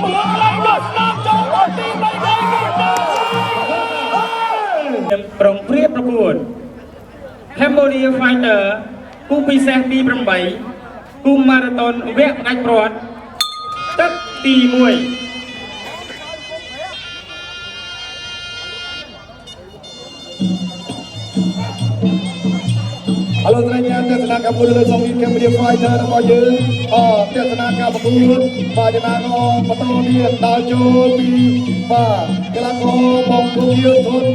មើលឡើងដល់ស្នាមចូលដល់ទី3ដៃនេះទៅ ប្រុងព្រៀបប្រកួត Cambodia Fighter គូពិសេសទី8គូម៉ារ៉ាតុនវគ្គផ្ដាច់ព្រាត់ទឹកទី1 ឥឡូវស្រីញ៉ាំទស្សនាការប្រកួតលើសងវី Cambodia Fighter របស់យើងអទស្សនាការប្រកួតបាទចំណាកបន្តទៀតដល់ចូលពីបាទកីឡាករបង្គោលខៀវធុន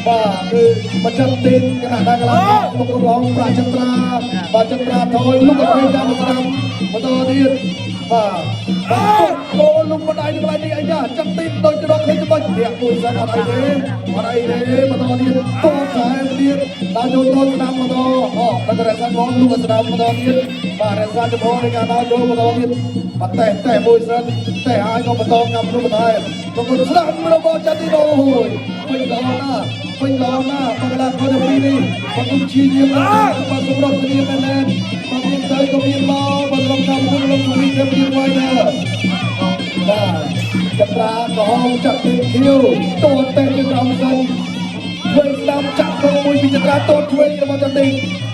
បាទគឺបច្ចិតទីនគណៈដែលកីឡាករបង្គោលហងប្រាចន្ទ្រាបាទចន្ទ្រាថយលុកអត់តាមស្ដាំបន្តទៀតបាទបាទគោលុំបណ្ដៃនៅកន្លែងនេះអីយ៉ាចិនទីនដូចរកឃើញទៅបាច់ធាក់មួយសិនអត់អីទេអត់អីទេបន្តទៀតតថែមទៀតដល់ចូលតស្ដាំបន្តអូដល់រក្សាបងលុកស្ដាំបន្តទៀតបាទរក្សាចំហនៃការដល់ចូលបន្តទៀតបាទតេតេមួយសិនតេហើយក៏បន្តកម្មនោះបន្ថែមប្រគល់ស្ដាំរបស់ចាន់ទីនអូយពេញល្អណាស់ពេញល្អណាស់បកលាកទាំងពីរនេះបង្គំជាយាមណាស់បាទសម្រាប់គ្នាមែនទេបាទមានទៅក៏មានមកបាទសម្រាប់កម្មគុណលោកជំនាញកម្ពុជាវ៉ៃណាបាទចត្រាក្រហមចាក់ទីខៀវតតេទៅក្រោមសិនធ្វើស្ដាំចាក់ក្នុងមួយពីចត្រាតឆ្វេងរបស់ចាន់ទី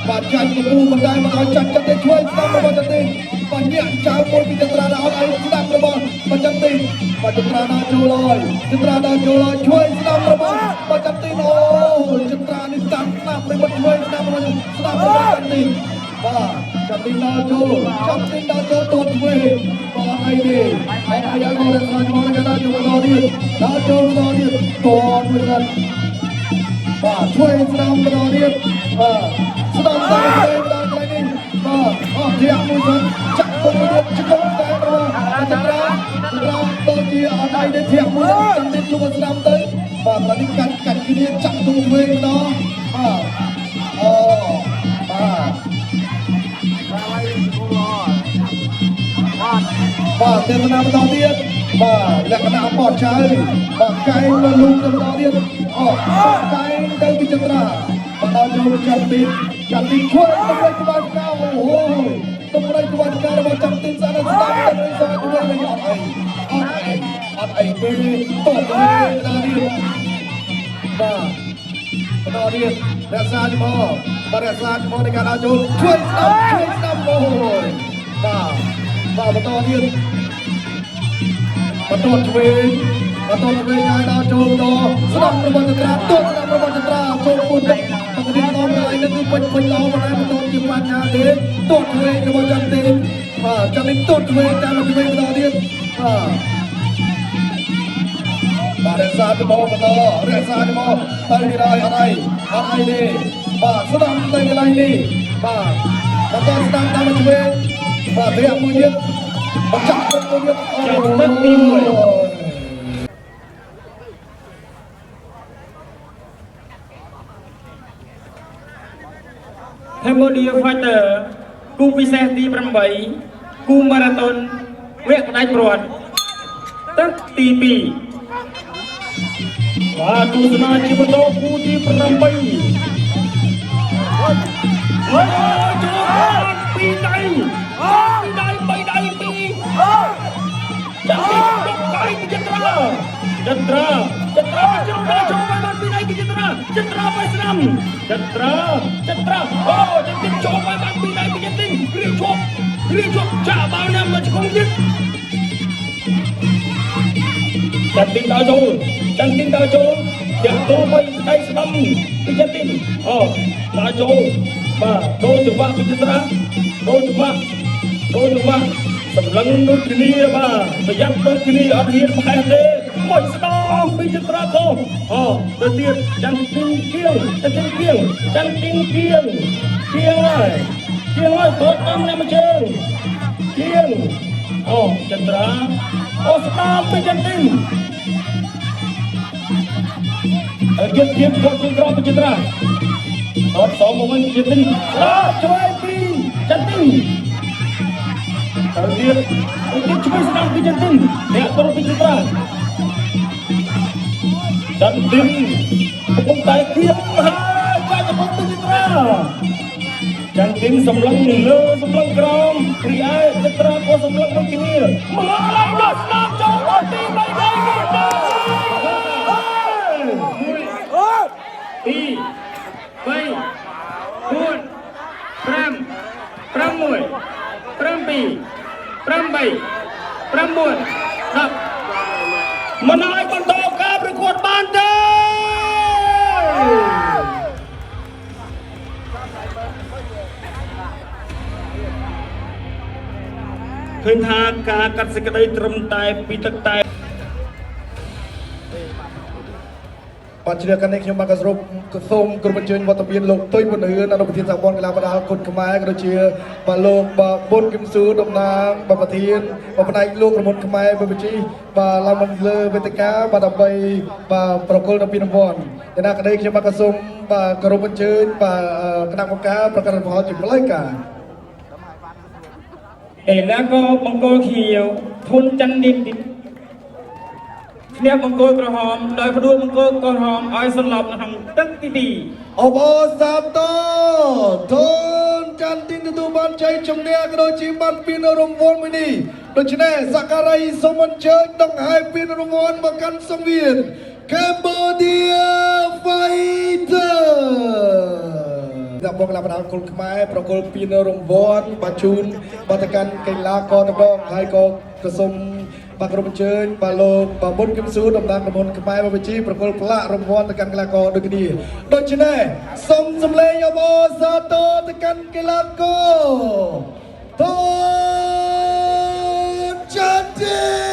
បាទចាញ់កំពូលបណ្ដាមកឲ្យចាក់ចាក់ទីឆ្វេងស្ដាំរបស់ចាន់ទីបាទញាក់ចោលមួយពីចត្រាដល់អត់ឲ្យស្ដាំរបស់បាទចាន់ទីបាទចត្រាដល់ចូលហើយចត្រាដល់ចូលហើយឆ្វេងស្ដាំរបស់បាទចាន់ទីអូចត្រានេះតាមស្ដាំនេះមកឆ្វេងស្ដាំរបស់ស្ដាំរបស់ចាន់ទីបាទចាន់ទីដល់ចូលចាន់ទីដល់ចូលតឆ្វេងបាទអត់អីទេអត់អីឲ្យមករក្សាមកកដល់ចូលដល់ទៀតដល់ចូលដល់ទៀតតមួយសិន បាទជួយស្ដាំម្ដងទៀតបាទស្ដាំតាមទៅដល់កន្លែងនេះបាទអស់ធាក់មួយសិនចាក់ពុកមួយទៀតឆ្កងតែរបស់ចត្រាចត្រាដូចជាអត់ដៃទេធាក់មួយសិនចាំទៀតជួបស្ដាំទៅបាទឥឡូវនេះកាត់កាត់គ្នាចាក់ទុំឆ្វេងម្ដងបាទអូបាទបាទទេសនាបន្តទៀតបាទលក្ខណៈបត់ចៅបាទកែងមកលូកទៅម្ដងទៀតអូកែងទៅពីចត្រាបាទដល់ចូលចាំទីចាំទីជួយតម្រៃក្បាលកៅអូហូតម្រៃក្បាលកៅរបស់ចាំទីស្អាតស្ដាប់ទៅសងទៅវិញអត់អីអត់អីអត់អីទេតបទៅម្ដងទៀតបាទបន្តទៀតរក្សាចំហបាទរក្សាចំហនៃការដើរចូលជួយស្ដាប់ជួយស្ដាប់អូយបាទបាទបន្តទៀត បន្តឆ្វេងបន្តឆ្វេងហើយដល់ចូលដល់ស្ដាំរបស់ចត្រាទោះស្ដាំរបស់ចត្រាចូលពុនទឹកបកទីតមកឯនេះគឺពេញពេញល្អប៉ុន្តែបន្តជាបញ្ហាទេទោះឆ្វេងរបស់ចន្ទទេបាទចន្ទនេះទោះឆ្វេងតាមឆ្វេងបន្តទៀតបាទបាទរក្សាទៅមកបន្តរក្សាទៅមកទៅទៀតហើយអត់អីអត់អីទេបាទស្ដាំទៅកន្លែងនេះបាទបន្តស្ដាំតាមឆ្វេងបាទត្រៀមមួយទៀតបញ្ចប់ទឹកមួយទៀតអូ ចាប់ទឹកទី1 Cambodia Fighter គូពិសេសទី8គូម៉ារ៉ាតុនវគ្គផ្ដាច់ព្រាត់ទឹកទី2 បាទទស្សនាជាបន្តគូទី8អូចូលបានពីរដៃពីរដៃបីដៃពីរចាំទីទុកដៃពីចន្ទ្រាចន្ទ្រាចន្ទ្រាចូលដល់ចូលបានពីរដៃពីចន្ទ្រាចន្ទ្រាไปស្ដាំចន្ទ្រាចន្ទ្រាអូចន្ទទីចូលបានពីរដៃពីចន្ទទីគ្រៀងជាប់គ្រៀងជាប់ចាក់បាល់ណាស់មកជង្គង់ទៀត ចន្ទទីដល់ចូលចន្ទទីដល់ចូលទាំងទូបីដៃស្ដាំពីចន្ទទីអូដល់ចូលបាទដូរចង្វាក់ពីចន្ទ្រាដូរចង្វាក់ដូរចង្វាក់សម្លឹងដូចគ្នាបាទប្រយ័ត្នដូចគ្នាអត់ហ៊ានប្រហែសទេមួយស្ដងពីចន្ទ្រាខុសអូទៅទៀតចន្ទទីគៀងចន្ទទីគៀងចន្ទទីគៀងគៀងហើយគៀងហើយតតាមអ្នកមួយជើងគៀងអូចន្ទ្រាអូស្ដាំពីចន្ទទី ទៀតទៀតគាត់ជើងក្រោមពីចន្ទ្រាអត់សមមកវិញចន្ទទីស្ដាប់ឆ្វេងពីចន្ទទីទៅទៀតទៅទៀតឆ្វេងស្ដាំពីចន្ទទីអ្នកទៅពីចន្ទ្រាចន្ទទីកំពុងតែគៀបហើយចាច់កំពុងពីចន្ទ្រាចន្ទទីសម្លឹងលើសម្លឹងក្រោមរីឯចន្ទ្រាក៏សម្លឹងដូចគ្នាមើលឡើងដល់ស្ដា 9 10 មិនឲ្យបន្តការប្រកួតបានទេឃើញថាការកាត់សេចក្តីត្រឹមតែពីទឹកតែ បាទជ្រាបកាន់នេះខ្ញុំបាទក៏សរុបក៏សូមគោរពអញ្ជើញវត្តមានលោកទុយប៊ុនហឿនអនុប្រធានសហព័ន្ធកីឡាបដាល់គុណខ្មែរក៏ដូចជាបាទលោកបាទប៊ុនគឹមស៊ូតំណាងបាទប្រធានបាទផ្នែកលោករមុនខ្មែរបបញ្ជីបាទឡើងមកលើវេទិកាបាទដើម្បីបាទប្រគល់នៅពានរង្វាន់យ៉ាងណាក្តីខ្ញុំបាទក៏សូមបាទគោរពអញ្ជើញបាទគណៈកម្មការប្រកាសផលជាផ្លូវការ កីឡាករបង្គោលខៀវធុនច័ន្ទឌិនឈ្នះបង្គោលក្រហមដោយផ្ដួលបង្គោលក្រហមឲ្យសន្លប់នៅក្នុងទឹកទី2 អបអរសាទរធនចន្ទទីនទទួលបានជ័យជំនះក៏ដូចជាបានពានរង្វាន់មួយនេះដូច្នេះសក្ការីសូមអញ្ជើញដង្ហែពានរង្វាន់មកកាន់សង្វៀន Cambodia Fighter ដាក់បងកីឡាបណ្ដាលគុលខ្មែរប្រគល់ពានរង្វាន់បាទជូនបាទទៅកាន់កីឡាករទាំងដងហើយក៏ក្រសូមបាទក្រុមអញ្ជើញបាទលោកបាទប៊ុនគឹមស៊ូតំណាងក្រុមហ៊ុនខ្មែរបបញ្ជីប្រគល់ផ្លាករង្វាន់ទៅកាន់កីឡាករដូចគ្នាដូច្នេះសូមសម្លេងអបអរសាទរទៅកាន់កីឡាករតនចន្ទទី